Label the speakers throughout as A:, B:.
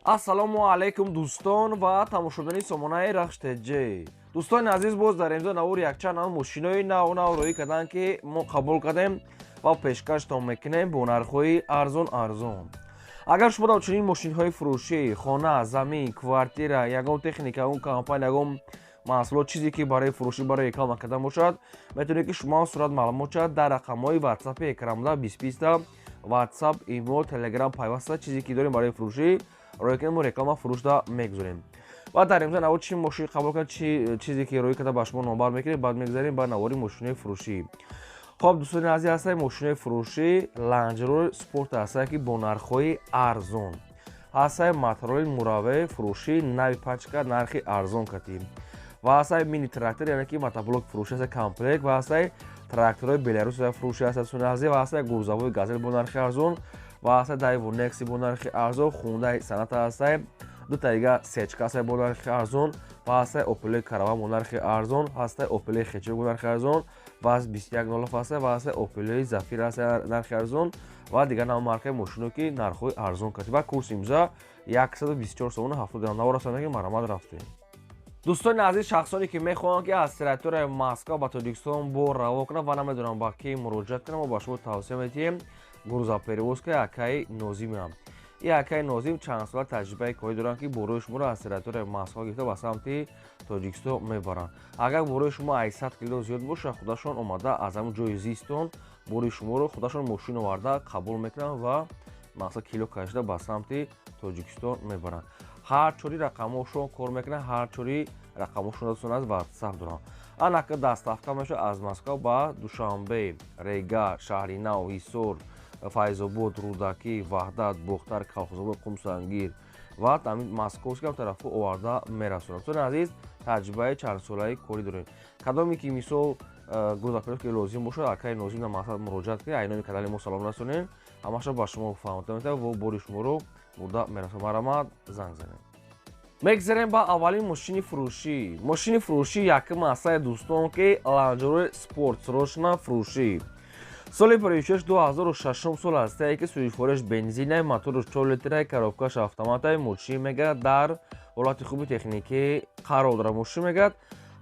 A: Ассалому алайкум, дӯстон ва тамошобинони сомонаи Рахш ТЖ. Дӯстони азиз, боз дар имзо навор якчанд нав мошинои нав нав роӣ карданд, ки мо қабул кардем ва пешкаштон мекунем бо нархҳои арзон арзон. Агар шумо дар чунин мошинҳои фурӯшӣ, хона, замин, квартира, ягон техника, ягон компания, ягон маҳсулот, чизе ки барои фурӯшӣ, барои реклама кардан бошад, метавонед, ки шумо сурат маълумот шавад дар рақамҳои ватсапи экранбуда 2020, ватсап, имо, телеграм пайваста, чизе ки дорем барои фурӯшӣ роӣ кунем, мо реклама фурӯшда мегузорем. Ва дар имзо навор чӣ мошин қабул кард, чи чизе ки роӣ карда, ба шумо номбар мекунем. Баъд мегузарем ба навори мошинои фурӯшӣ. Хоб, дӯстони азиз, ҳастаи мошинои фурӯшӣ Ландж Ровер Спорт ҳастае, ки бо нархҳои арзон ҳастаи, мотороллер Муравей фурӯшӣ, нави пачка, нархи арзон катӣ ва ҳастаи мини трактор, яъне ки мотоблок фурӯшӣ ҳастаи, комплект ва ҳастаи тракторҳои Беларус фурӯшӣ ҳастад, дӯстони азиз, ва ҳастаи грузовой Газел бо нархи арзон ва ҳастаи Дайву Некси бо нархи арзон, Хундай Соната ҳастаи, дута дига сечка ҳастаи бо нархи арзон ва ҳастаи Опели Караван бо нархи арзон, ҳастаи Опели хэтчбек бо нархи арзон ва 21 07 ҳастаи ва ҳастаи Опели Зафира ҳастаи, нархи арзон ва дигар нав маркаи мошино, ки нархҳои арзон кардӣ ва курси имза 124 сомону 70. Навор ҳастанд, ки марамат рафтем. Дӯстони азиз, шахсоне ки мехоҳанд, ки аз территорияи Москва ба Тоҷикистон бор раво кунанд ва намедонам ба кӣ муроҷиат кунам, мо ба шумо тавсия медиҳем грузоперевозкаи акаи Нозимам. И акаи Нозим чанд сола таҷрибаи корӣ доранд, ки борҳои шуморо аз территорияи Москва гирифта ба самти Тоҷикистон мебаранд. Агар борҳои шумо 800 кило зиёд бошад, худашон омада аз ҳамон ҷои зистон бори шуморо худашон мошин оварда қабул мекунанд ва мақсад кило кашида ба самти Тоҷикистон мебаранд. Ҳар чори рақамҳошон кор мекунанд, ҳар чори рақамҳошон дастон аз ватсап доранд. Анака доставка мешавад аз Москва ба Душанбе, Регар, Шаҳри Нав, Ҳисор, Файзобод, Рӯдакӣ, Ваҳдат, Бохтар, Колхозобод, Қумсангир ва московскиам тарафу оварда мерасонад. Дӯстони азиз, таҷрибаи чандсолаи корӣ дорем. Кадоме ки мисол грузоперевозка лозим бошад, акаи Нозим дар мақсад муроҷиат кунед, айноми канали мо салом расонем, ҳамаша ба шумо фаҳмода метавад ва бори шуморо бурда мерасонад. Марҳамат, занг занед. Мегзарем ба аввалин мошини фурӯшӣ. Мошини фурӯшӣ якум ҳастаи, дӯстон, ки Ландж Ровер Спорт срочно фурӯшӣ, соли 56, 2006 сол ҳастае, ки сӯзишвориш бензинай, моторш 4 литрай, коробкаш автоматай. Мошин мегӯяд, дар ҳолати хуби техникӣ қарор дорад. Мошин мегӯяд,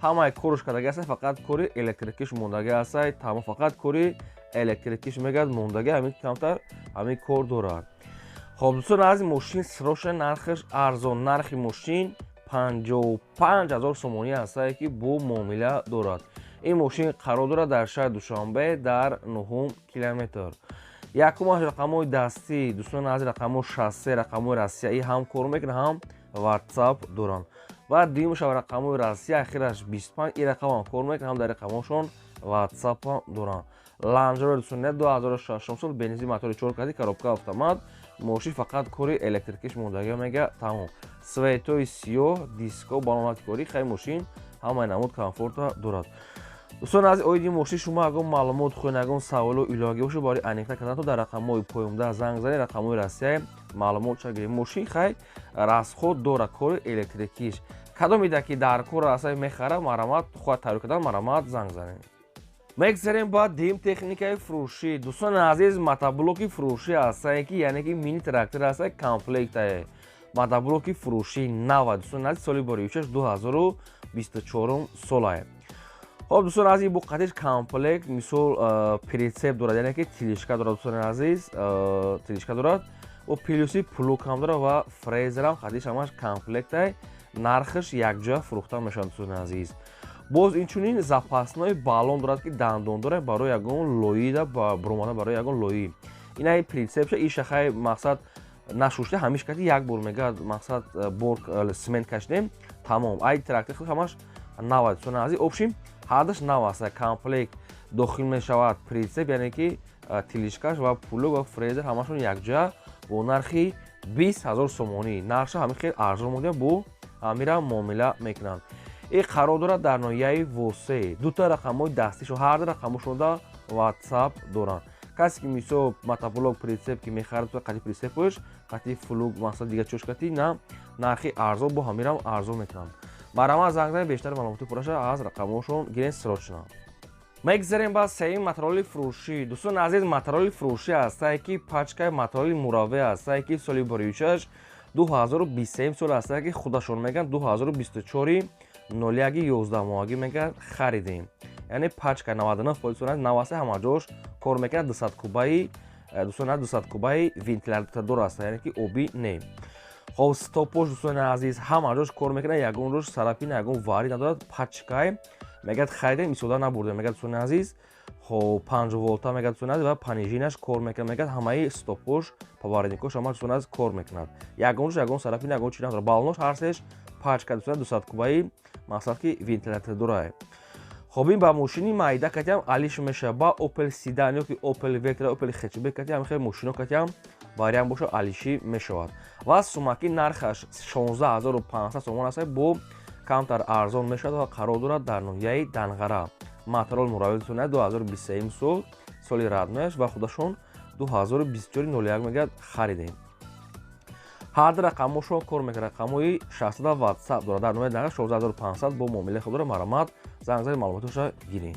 A: ҳамаи корш кардаги аста, фақат кори электрикиш мондаги ҳастай, тамом, фақат кори электрикиш мегӯяд мондаги, ҳамин камтар ҳамин кор дорад. Хоб, дӯстон аз мошин срочно, нархаш арзон, нархи мошин 55 000 сомонӣ ҳастае, ки бо муомила дорад. Ин мошин қарор дорад дар шаҳри Душанбе, дар нуҳум километр. Якумаш рақамҳои дастӣ, дӯстон аз рақамҳо 63, рақамҳои россияӣ ҳам кор мекунад, ҳам ватсап доранд. Ва дуюмаш рақамҳои Россия, ахираш 25, ин рақамам кор мекунад, ҳам дар рақамҳошон ватсапам доранд. Ландж Ровер, дӯстон, 2006 сол, бензин, мотори 4 кади, коробка автомат. Мошин фақат кори электрикиш мондагӣ мега, тамом. Цветои сиёҳ, диско, баломати корӣ, хай, мошин ҳамаи намуд комфорта дорад. Дӯстон аз оиди мошин шумо ягон маълумот хоҳед, ягон саволу иловагӣ бошад, барои аниқтар кардан дар рақамҳои поёнда занг занед, рақамҳои Россия, маълумот гиред. Мошин хай расход дорад, кори электрикиш. Кадомида ки дар кор аса мехарад, марҳамат, хоҳад тайёр кардан, марҳамат, занг занед. Мегзарем ба дим техникаи фурӯшӣ. Дӯстони азиз, мотоблоки фурӯшӣ ҳастае, ки яъне ки мини трактор ҳастае, комплектае, мотоблоки фурӯшӣ нава, дӯстони азиз, соли боришаш 2024 солае. Хоб, дӯстони азиз, бо қатиш комплект, мисол, прицеп дорад, яъне ки тележка дорад, дӯстони азиз, тележка дорад бо плюси плугам дорад ва фрезерам қатиш, ҳамаш комплектае, нархаш якҷоя фурӯхта мешавад. Дӯстони азиз, боз инчунин запасной баллон дорад, ки дандон дорад, барои ягон лоида буромада, барои ягон лоӣ. Инаи прицепша ишахай мақсад нашушта, ҳамиш кати як бор мегӯяд, мақсад бор цемент кашидем, тамом. Ай трактор худ ҳамаш нава, дӯстони азиз, общем ҳардаш нав аст. Комплект дохил мешавад прицеп, яъне ки тележкаш ва плуг ва фрезер, ҳамашон якҷоя бо нархи 20 000 сомонӣ. Нархша ҳамин хел арзон монда, бо ҳамира муомила мекунанд. И қарор дорад дар ноҳияи Восе. Дута рақамҳои дастишо, ҳар рақамҳошонда ватсап доранд. Касе ки мисол мотоблок, прицеп ки мехарад, қати прицепош, қати плуг, мақсад дига чош кати на нархи арзон, бо ҳамирам арзон мекунанд. Марҳамат, занг занед, бештар маълумоти пурраша аз рақамҳошон гирен срочно. Мегзарем ба сеюм мотороллери фурӯшӣ. Дӯстони азиз, мотороллери фурӯшӣ ҳастае, ки пачкаи мотороллери Муравей ҳастае, ки соли боришаш 2023 сол аст, ки худашон мегӯянд 2024 01 11 моҳагӣ мегӯяд харидем. Яъне пачка 99% наваста, ҳама ҷош кор мекунад. 200 кубаи дӯстони, 200 кубаи вентилятор аст, яъне ки обӣ не. Хоб, стопош, дӯстони азиз, ҳама ҷош кор мекунад, ягон ҷош царапина, ягон вари надорад. Пачкай мегӯяд харидем, истифода набурдем, мегӯяд, дӯстони азиз. Хоб, 5 волта, мегӯяд, дӯстони азиз, ва пониженияш кор мекунад, мегӯяд, ҳамаи стопош, поворотникош ҳама, дӯстони азиз, кор мекунад, ягон ҷош ягон царапина, ягон чи надорад. Балонош ҳар сеш пачка, дӯстони, 200 кубаи, мақсад ки вентилятор дорад. Хоб, ин ба мошини майда катиам алиш мешавад, ба Опел седан ё ки Опел Вектра, Опел хэтчбек катиам, хел мошино катиам вариант боша, алишӣ мешавад. Ва сумаки нархаш 16 500 сомон аст, бо камтар арзон мешавад ва қарор дорад дар ноҳияи Данғара. Матрол мураввид, 2023 сол, соли роднояш, ва худашон 2024 01 мегӯяд харидем. Ҳар ду рақамҳошон кор мекунад, рақамҳои 600 ватсап дорад. Дар ноҳияи Данғара 16 500 бо муомилаи худ дорад. Марҳамат, занг зани, маълумоташро гирем.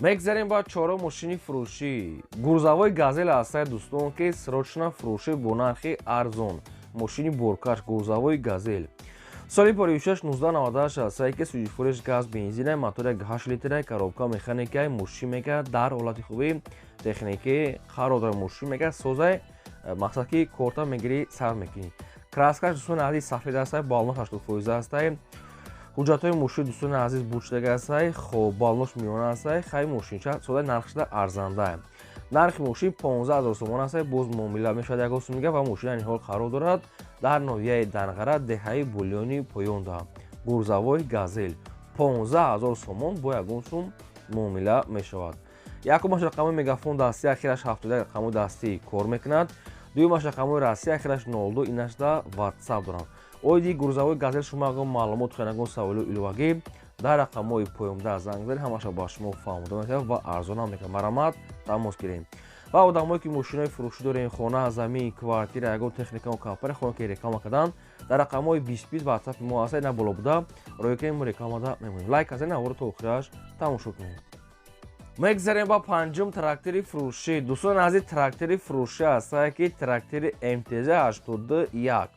A: Мегзарем ба чорум мошини фурӯшӣ. Грузовой Газел ҳастае, дӯстон, ки срочно фурӯшӣ бо нархи арзон. Мошини боркаш, грузовой Газел, соли поришаш 1998 ҳастае, ки сӯзишвориш газ, бензина, мотори 8 литра, коробка механикай. Мошин мега дар ҳолати хуби техникӣ қарор дорад. Мошин мега созай, мақсад ки корта мегирӣ, сар мекунӣ. Краскаш, дӯстони азиз, сафед ҳастае, баллонош 80% ҳастае. Ҳуҷҷатҳои мошин, дӯстони азиз, бучдага ҳастае. Хоб, баллонош миёна ҳастае. Хай, мошинча содаи, нархшда арзандае. Нархи мошин 15 000 сомон ҳастае, боз муомила мешавад ягон сумига. Ва мошин айни ҳол қарор дорад дар ноҳияи Данғара, деҳаи Булёни Поёнда. Грузовой Газел 15 000 сомон, бо ягон сум муомила мешавад. Якумаш рақамои Мегафон дастӣ, ахираш 71, рақамои дастӣ кор мекунад. Дуюмаш рақамои Россия, ахираш 02, инашда ватсап дорам. Оиди грузовой Газел шумо ягон маълумот хоҳед, ягон саволу иловагӣ, дар рақамҳои поёнда занг занед, ҳамаша ба шумо фаҳмода мешавад ва арзонам мекунад. Марҳамат, тамос гирем. Ва одамое ки мошинои фурӯшӣ дорем, хона, замин, квартира, ягон техника, компания хоҳем ки реклама кардан, дар рақамҳои 20 20 ватсапи мо ҳаста, ина боло буда, роя кунем, мо рекламада мемонем. Лайк азен, наворо то охираш тамошо кунем. Мегзарем ба панҷум трактори фурӯшӣ. Дӯстони азиз, трактори фурӯшӣ ҳастае, ки трактори МТЗ 81,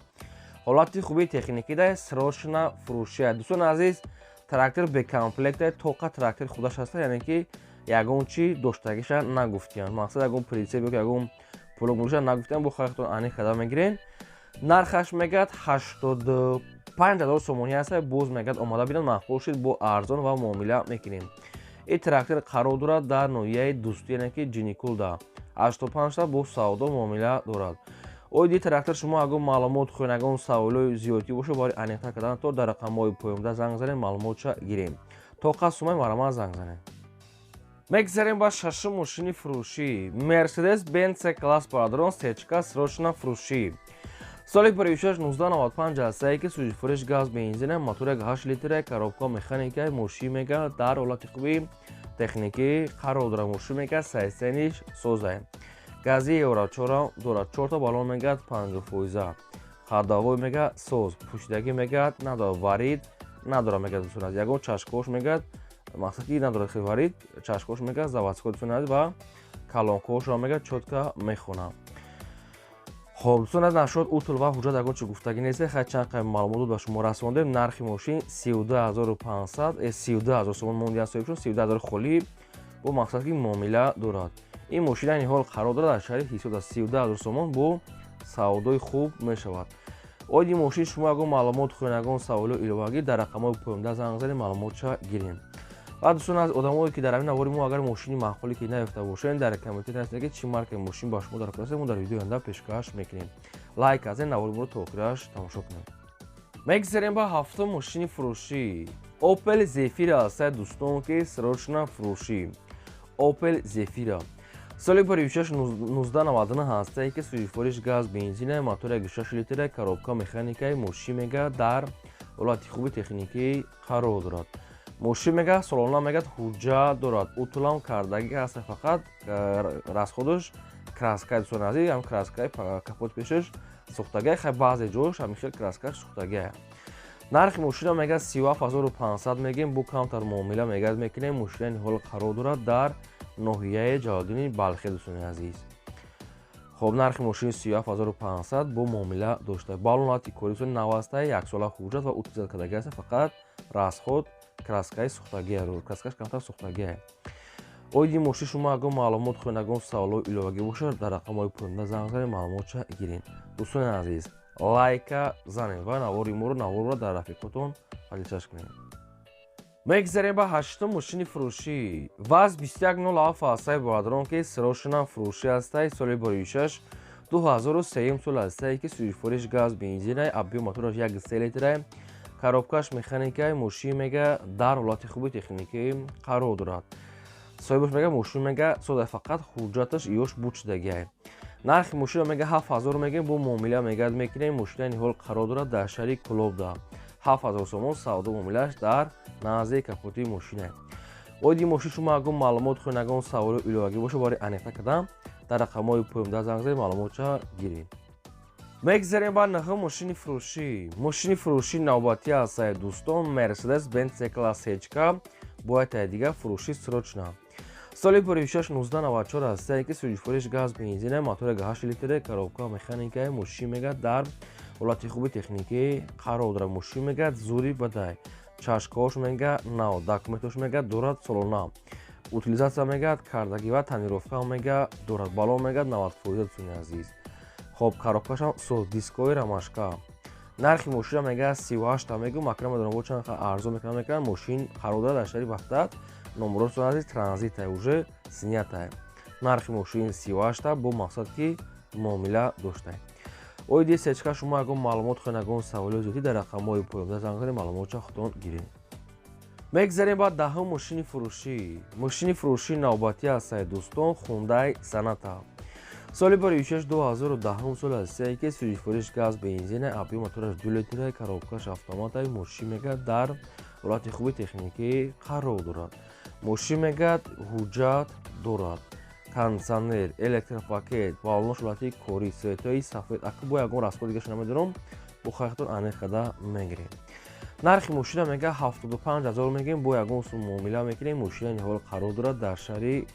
A: ҳолати хуби техникӣ да, срочно фурӯшия. Дӯстони азиз, трактор бе комплекта, тоқа трактор худаш ҳаста, яъне ки ягон чи доштагиша нагуфтиян, мақсад ягон прицеп ё ягон плугмуша нагуфтиян, бо хайхтон аниқ када мегирен. Нархаш мегӯяд 85 000 сомонӣ ҳаста, боз мегӯяд омада бинад, маъқул шуд, бо арзон ва муомила мекунем. Ин трактор қарор дорад дар ноҳияи Дӯстӣ, яъне ки Ҷиникулда. 85та бо савдо муомила дорад. Оиди трактор шумо ягон маълумот хоҳед, ягон саволои зиёдтӣ бошад, барои аниқтар кардан то дар рақамҳои поёнда занг занед, маълумотша гирем. Тоқа сумай, марҳамат, занг занед. Мегзарем ба шашум мошини фурӯшӣ. Мерседес Бенц класс, бародарон, сечка, срочно фурӯшӣ. Соли паришаш 1995 ҳастае, ки сӯзишвориш газ, бензина, мотори 8 литра, коробка механика. Мошин мега дар ҳолати хуби техникӣ қарор дорад. Мошин мега сайсениш созае, гази евро чора дорад, чорта баллон мегӯяд 50 фоиза, ходовой мега соз, пӯшидагӣ мегӯяд надорад, варид надорад, мегӯяд, дӯстон азиз, ягон чашкош мегӯяд, мақсад ки надорад хел варид, чашкош мегӯяд заводской, дӯстон азиз, ва колонкаҳошро мегӯяд чётко мехонад. Хоб, дӯстон аз нашод утул ва ҳуҷҷат ягон чи гуфтагӣ нест. Хай, чанд қай маълумот ба шумо расондем. Нархи мошин 32 500, 32 000 сомон мондиан соҳибшон, 32 000 холӣ, бо мақсад ки муомила дорад. Ин мошин айни ҳол қарор дорад дар шаҳри Ҳисор, 32 000 сомон бо савдои хуб мешавад. Оиди мошин шумо ягон маълумот хоҳед, ягон саволу иловагӣ, дар рақамҳои поёнда занг занед, маълумотша гирем. Ва дӯстон аз одамое ки дар ҳамин навори мо агар мошини маъқуле ки наёфта бошед, дар комментария нависед, ки чӣ маркаи мошин ба шумо дар кор, мо дар видеои оянда пешкаш мекунем. Лайк азен, навори моро то охираш тамошо кунед. Мегзарем ба ҳафтум мошини фурӯшӣ. Опел Зефира ҳастад, дӯстон, ки срочно фурӯшӣ. Опел Зефира соли паришаш 1999 ҳастае, ки сӯзишвориш газ, бензина, мотори 6 литра, коробка механикаи. Мошин мега дар ҳолати хуби техникӣ қарор дорад. Мошин мега солона мегӯяд ҳуҷҷат дорад, утулам кардагӣ ҳаста, фақат расходаш краскаи, дӯстони азиз, ҳам краскаи капот пешаш сӯхтагиа. Хай, баъзе ҷош ҳамин хел краскаш сӯхтагиа. Нархи мошина мегӯяд 37 500 мегӯем, бо камтар муомила мегӯяд мекунем. Мошина ҳол қарор дорад дар ноҳияи Ҷалолиддини Балхӣ, дӯстони азиз. Хоб, нархи мошини 37500 бо муомила дошта. Балон ҳолати кори навастае, яксола ҳуҷҷат ва утилизат кардаги аст, фақат расход краскаи сӯхтагия, краскаш камтар сӯхтагия. Оиди мошин шумо ягон маълумот хоҳед, ягон саволҳои иловагӣ бошад, дар рақамҳои поёнда занг занед, маълумотша гиред. Дӯстони азиз, лайка занед ва навори моро наворро дар рафиқотон поделиться кунед. Мегзарем ба ҳаштум мошини фурӯшӣ. ВАЗ 2107 ҳастаи, бародарон, ки срочно фурӯшӣ ҳастай. Соли 26 2003 сол ҳастае, ки сӯзишвориш газ бензинай, объём мотораш 1,3 литрай, коробкаш механикай. Мошин мега дар ҳолати хуби техникӣ қарор дорад. Соҳибаш мега, мошин мега сода, фақат ҳуҷҷаташ иёш буд шудагиай. Нархи мошинро мега 7000 мегем, бо муомила мегад мекунем. Мошина ниҳол қарор дорад дар шаҳри Кулобда. 7000 сомон савдо муомилааш дар назди капоти мошина. Оиди мошин шумо ягон маълумот хоҳед, ягон саволи иловагӣ боша, барои аниқта кардан дар рақамҳои поёнда занг занед, маълумотша гиред. Мегзарем ба наҳум мошини фурӯшӣ. Мошини фурӯшӣ навбатӣ ҳастае, дӯстон, Мерседес Бенц C класс ҳечка бояд таи дига фурӯшӣ срочно. Соли 56 1994 ҳастае, ки сӯзишвориш газ бензина, мотори 8 литре, коробка механикаи. Мошин мега дар ҳолати хуби техникӣ қарор дорад. Мошин мега зури бадай, чашкаҳош мега нав, документош мега дорад солона, утилизатсия мега кардагӣ ва тонировка мега дорад. Балон мега 90%, дӯстони азиз. Хоб, коробкашам соз, дискои ромашка. Нархи мошина мега 38та мегӯм, акра медонам бо чанд арзон мекунам мекунам. Мошин қарор дорад дар шаҳри Ваҳдат, номерос азиз, транзитай, уже снятая. Нархи мошин 38та бо мақсад ки муомила доштай. Оиди сечка шумо ягон маълумот хоҳед, ягон саволи зиёдӣ, дар рақамҳои поёнда занг занед, маълумотша худтон гиред. Мегзарем ба даҳум мошини фурӯшӣ. Мошини фурӯшӣ навбатӣ ҳастае, дӯстон, Хундай Соната. Соли 26 2010 сол ҳастае, ки сӯзишвориш газ бензина, объём мотораш 2 литра, коробкаш автоматай. Мошин мега дар ҳолати хуби техникӣ қарор дорад. Мошин мега ҳуҷҷат дорад, кондитсионер, электропакет, балонош ҳолати корӣ, светои сафед. Ака бо ягон расход дигаша намедонам, бо хайртон аниқ карда мегирем. Нархи мошина мега 75 000 мегем, бо ягон сум муомила мекунем. Мошина ниҳол қарор дорад дар шаҳри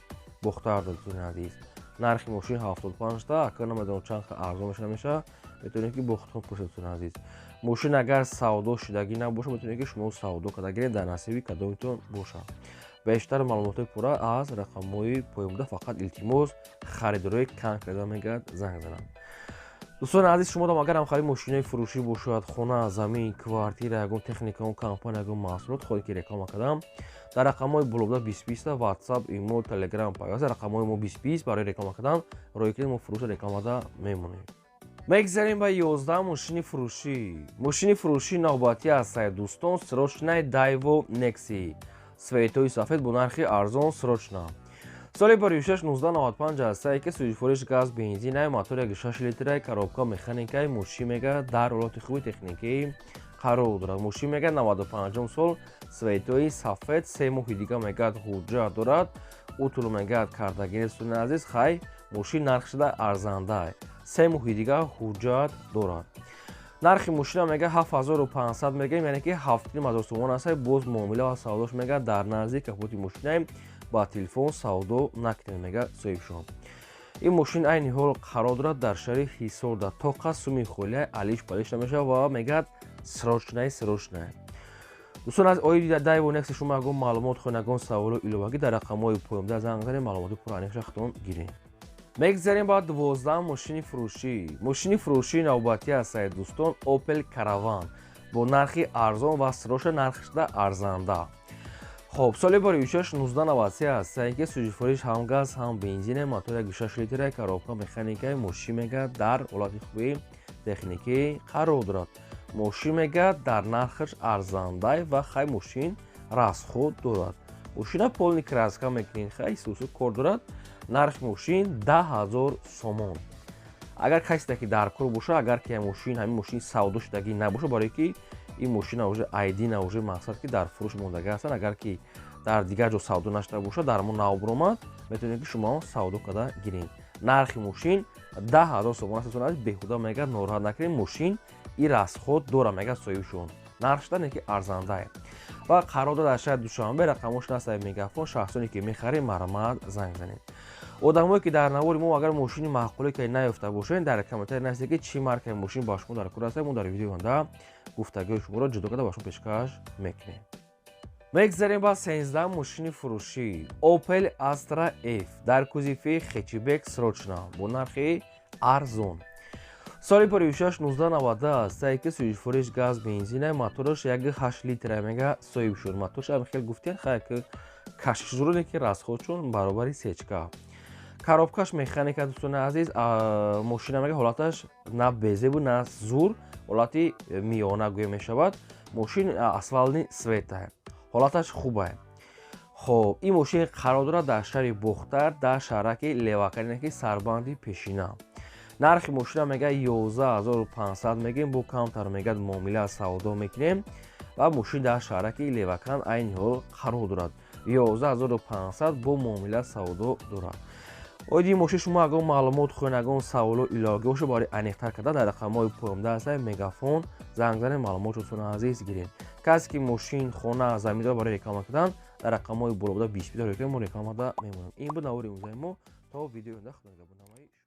A: Бохтар, дӯстони азиз. Нархи мошин 75та, ака намедонам чанд арзон меша намеша, метавонед ки бо худтон пурсед, дӯстони азиз. Мошин агар савдо шудагӣ набошад, метавонед ки шумо савдо карда гиред, дар насиби кадомитон бошад. Бештар маълумотҳои пурра аз рақамҳои поёнбуда. Фақат илтимос, харидорои конкретно мегӯяд занг зананд. Дӯстони азиз, шумо дам агар ҳамхари мошинои фурӯшӣ бошад, хона, замин, квартира, ягон техника, он компания, ягон маҳсулот хоҳед ки реклама кардам, дар рақамҳои болобуда 2020 WhatsApp, имо, Telegram пайваста, рақамҳои мо 2020 барои реклама кардан роҳӣ кунед, мо фурӯша рекламада мемонем. Мегзарем ба 11 мошини фурӯшӣ. Мошини фурӯшӣ навбатӣ ҳастае, дӯстон, срочный Дайво Некси, светои сафед бо нархи арзон срочно. Соли 26 1995 ҳастае, ки сӯзишвориш газ бензинай, мотор 1,6 литрай, коробка механикай. Мошин мега дар ҳолати хуби техникӣ қарор дорад. Мошин мега 95 сол, светои сафед, 3 моҳи дига мегӯяд ҳуҷҷат дорад, утул мегӯяд кардагӣ, дӯстони азиз. Хай, мошин нарх шуда арзанда, 3 моҳи дига ҳуҷҷат дорад. Нархи мошина мега 7500 мегӯем, яъне ки 7500 сомон аст. Боз муомила ва савдош мега дар назди капоти мошинаем, ба телефон савдо накунед, мега соҳибшон. Ин мошин айни ҳол қарор дорад дар шаҳри Ҳисорда, тоқа суми холия, алиш палиш намешавад ва мегӯяд срочный, срочный. Дӯстон, аз оиди Дайво Некси шумо ягон маълумот хоҳед, ягон саволу иловагӣ, дар рақамҳои поёнда занг занед, маълумоти пурра аниқша худтон гиред. Мегзарем ба 12 мошини фурӯшӣ. Мошини фурӯшии навбатӣ ҳастае, дӯстон, Опел Караван бо нархи арзон ва срочно, нархи шуда арзанда. Хоб, соли 26 1993 ҳастае, ки сӯзишвориш ҳам газ, ҳам бензине, мотор 1,6 литра, коробка механикаи. Мошин мега дар ҳолати хуби техникӣ қарор дорад. Мошин мега дар нархаш арзандай ва хай, мошин расход дорад. Мошина полный краска мекунед, хай, сусу кор дорад. Нархи мошин 10 000 сомон. Агар касе ки дар кор боша, агар ки мошин, ҳамин мошин савдо шудагӣ набоша, барое ки ин мошина уже айдина, уже мақсад ки дар фурӯш мондагӣ ҳастанд, агар ки дар дигар ҷо савдо нашуда бошад, дар мо нав биромад, метавонед ки шумо савдо карда гиред. Нархи мошин 10 000 сомон аст. Беҳуда мега нороҳат накунед, мошин и расход дора, мега соҳибшон. Нарх шуда не ки арзандае ва қарор дорад дар шаҳри Душанбе. Рақамош насаи мегафон. Шахсоне ки мехаред, марҳамат, занг занед. Одамое, ки дар навори мо агар мошини маъқуле ки наёфта бошед, дар комментария нависед, ки чӣ маркаи мошин ба шумо дар кор аст. Мо дар видеои оянда гуфтагиҳои шуморо ҷудо карда ба шумо пешкаш мекунем. Мегзарем ба 13 мошини фурӯшӣ: Opel Astra F дар кузови хэтчбек, срочно, бо нархи арзон. Соли парвишаш 1990 аст, ки сӯзишвориш газ, бензина, мотораш 1,8 литра мега соҳиб шуд. Моторш ам хел гуфтен, хай, ки кашишзуроне, ки расходшон баробари сечка. Коробкаш механика. Дӯстони азиз, мошина мега ҳолаташ на безебу, на зур, ҳолати миёна гӯя мешавад. Мошин асфалтный цвета, ҳолаташ хубае. Хоб, ин мошин қарор дорад дар шаҳри Бохтар, дар шаҳраки Леваканине, ки сарбанди пешина. Нархи мошина мега 11 500 мегем, бо камтар мегӯяд, муомила, савдо мекунем. Ва мошин дар шаҳраки Левакан айни ҳол қарор дорад. 11 500 бо муомила, савдо дорад. Оиди мошин шумо ягон маълумот хоҳед, ягон саволу иловагӣ бошад, барои аниқтар кардан дар рақамҳои поёнда ҳастаи Мегафон занг занед, маълумотшон азиз гиред. Касе ки мошин, хона, замин дорад барои реклама кардан, дар рақамҳои боло буда 20 мо рекламада мемонем. Ин буд навори имрӯзаи мо. То видеои оянда, худо нигаҳбон.